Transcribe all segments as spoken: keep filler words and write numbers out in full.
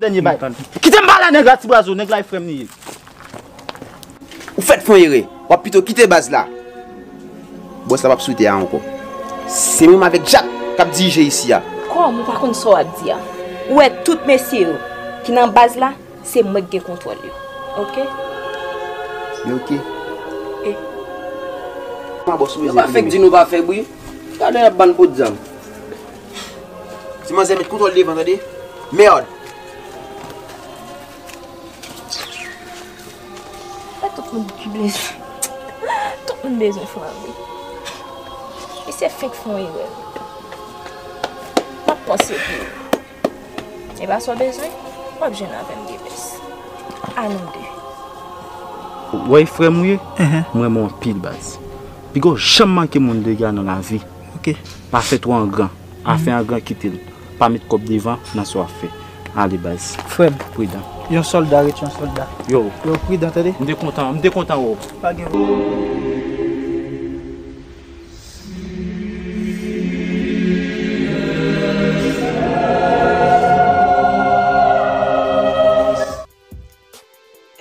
Dènye bay. Kite m pale a nèg la, ti brazo, nèg la e frè m li ye. Ou fèk fè yon erè. W ap pito kite baz la. Bòs la p ap swete a ankò. Se menm avèk Jak k ap dirije isi a. Kòm ou pa konn sa w ap di a. Ou wè tout mesye yo ki nan baz la, se mwen k gen kontwòl yo. Oke? Yo oke. E? Kòman bòs ou bezwen fini? Nou pa fèk di nou pa fèb wi. Gade y ap ban n poud zam. Ti manzè met kontwòl devan, tande? Mèd! E tout moun ki blese. Tout moun bezwen flanbe. Misye fenk fè yon erè. M ap panse pou ou. E pa sa w bezwen? W ap jwenn avè m de pès. A nou de. Ou wè frè m ou ye? Mwen renmen w anpil baz. Piga w janm manke moun dega nan lavi. Oke. Pa fè twò angran. Afè angran kite l. Pa met kòb devan nan sa w ap fè. Ale baz. Frè m. Pridan. Yon sòlda ret yon sòlda. Yo. Yo pridan tande. M te kontan, m te kontan wè w. Pa gen.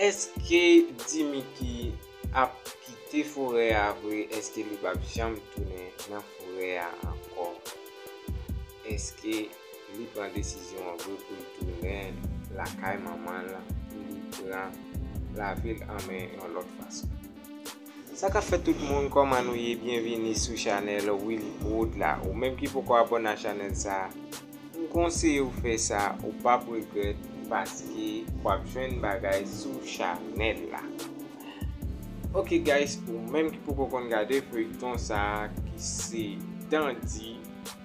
Èske Dimiki ap kite forè a vre? Èske li p ap janm tounen nan forè a ankò? Èske li pran desizyon an vre pou l tounen lakay manman l, pou li pran lavi l an men yon lòt fason? Sa k ap fèt tout moun, kòman nou ye? Byenvini sou chanèl Willy Prod la. Ou menm ki poko abòne a chanèl sa, m konseye w fè sa, ou p ap regrèt, paske w ap jwenn bagay sou chanèl la. Ok guys, ou menm ki poko konn gade feyton sa ki se Dandi,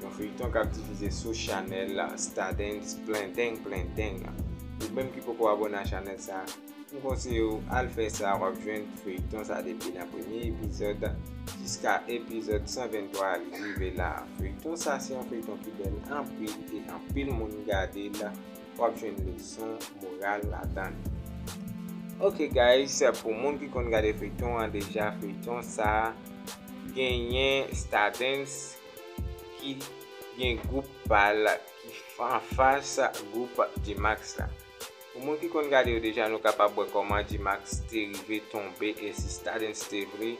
yon feyton k ap difize sou chanèl Stardens Plen Deng Plen Deng. Ou menm ki poko abòne a chanèl sa, m konseye w al fè sa, w ap jwenn feyton sa depi nan premye epizòd jiska epizòd san venntwa li rive la. Feyton sa se yon feyton ki bèl anpil e anpil moun gade l, w ap jwenn leson moral ladan l. Ok guys, pou moun ki konn gade feyton an deja, feyton sa genyen Stardens ki gen gwoup pa l ki anfas gwoup G-Max la. Pou moun ki konn gade yo deja, nou kapab wè kòman G-Max te rive tonbe e si Stardens te vle,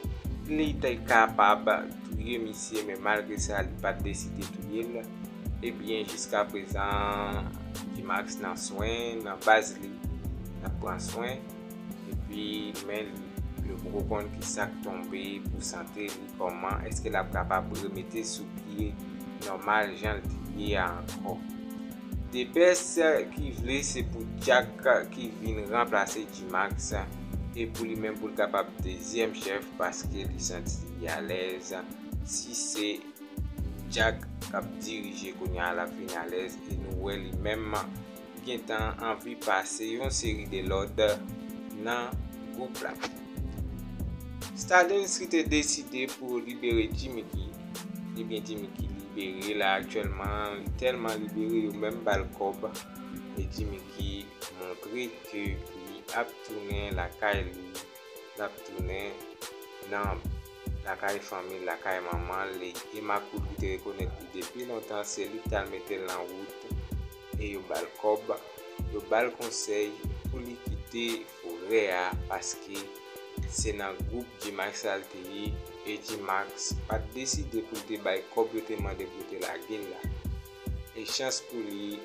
li te kapab touye misye, men malgre sa, li pa t deside touye l. Ebyen, jiska prezan, G-Max nan swen, nan baz li, l ap pran swen. Epi, men li, yo poko konn ki sa k tonbe pou sante li, kòman, èske l ap kapab remete sou pye nòmal jan l te ye a ankò. Depès ki vle se pou Jack ki vin ranplase G-Max e pou li menm pou l kapab dezyèm chèf paske li santi li alèz. Si se Jack k ap dirije kounye a l ap vin alèz e nou wè li menm gentan anvi pase yon seri de lòd nan gwoup la. Stardens ki te deside pou libere Jimmicky, ebyen Jimmicky libere la aktyèlman, li tèlman libere yo menm ba l kòb e Jimmicky montre ke li ap tounen lakay li, l ap tounen nan lakay fanmi l, lakay manman l, e Emma Cool ki te rekonèt li depi lontan, se li ki t al mete l nan wout e yo ba l kòb, yo ba l konsèy pou li kite forè a paske se nan gwoup G-Max la l te ye e G-Max pa t deside pou l te bay kòb yo te mande pou yo te lage l la. E chans pou li,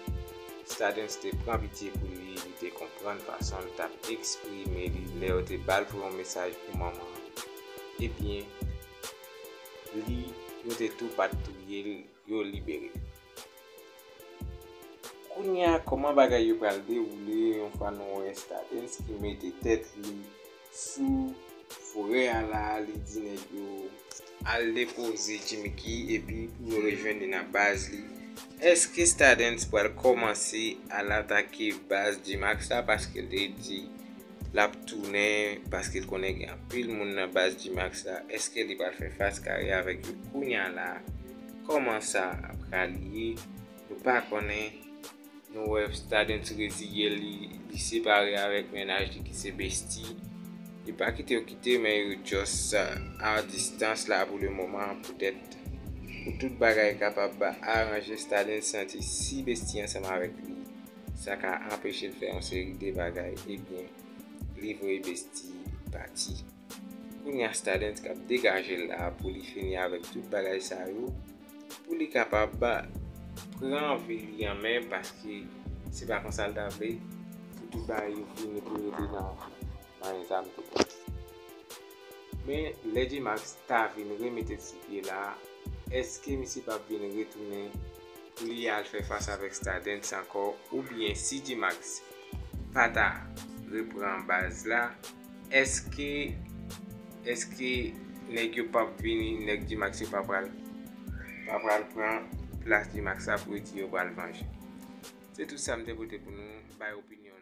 Stardens te pran pitye pou li, li te konprann fason l t ap eksprime li lè yo te ba l pou yon mesaj pou manman an. Ebyen, li, yo te tou pa t touye l, yo libere l. Kounye a, kòman bagay yo pral dewoule yon fwa nou wè Stardens ki mete tèt li sou forè a la, li di nèg yo al depoze Jimmicky epi pou yo rejwenn li nan baz li. Èske Stardens pral kòmanse al atake baz G-Max la paske l te di l ap tounen paske l konnen gen anpil moun nan baz G-Max la? Èske li pral fè fas kare avèk yo kounye a la? Kòman sa pral ye? Nou pa konnen. Nou wè Stardens reziye l, li, li separe avèk mennaj li ki se Bestie. Li pa kite yo kite, men yo just a distans la pou le moman, poutèt pou tout bagay kapab aranje. Stardens santi si Bestie ansanm avèk li, Sa ka anpeche l fè yon seri de bagay, ebyen, li voye Bestie pati. Kounye a, Stardens k ap degaje l la pou li fini avèk tout bagay sa yo, pou li kapab pran vi li an men, paske se pa konsa l ta vle, pou tout bagay yo fini, pou l rete nan, nan eta m te panse. Men lè G-Max ta vin remete l sou pye la, èske misye p ap vin retounen pou li al fè fas avèk Stardens ankò, oubyen si G-Max pa ta repran baz la, èske, èske nèg yo p ap vini, nèg G-Max yo pa pral, pa pral pran plas G-Max la pou yo di yo pral vanje? Se tout sa m te pote pou nou, bay opinyon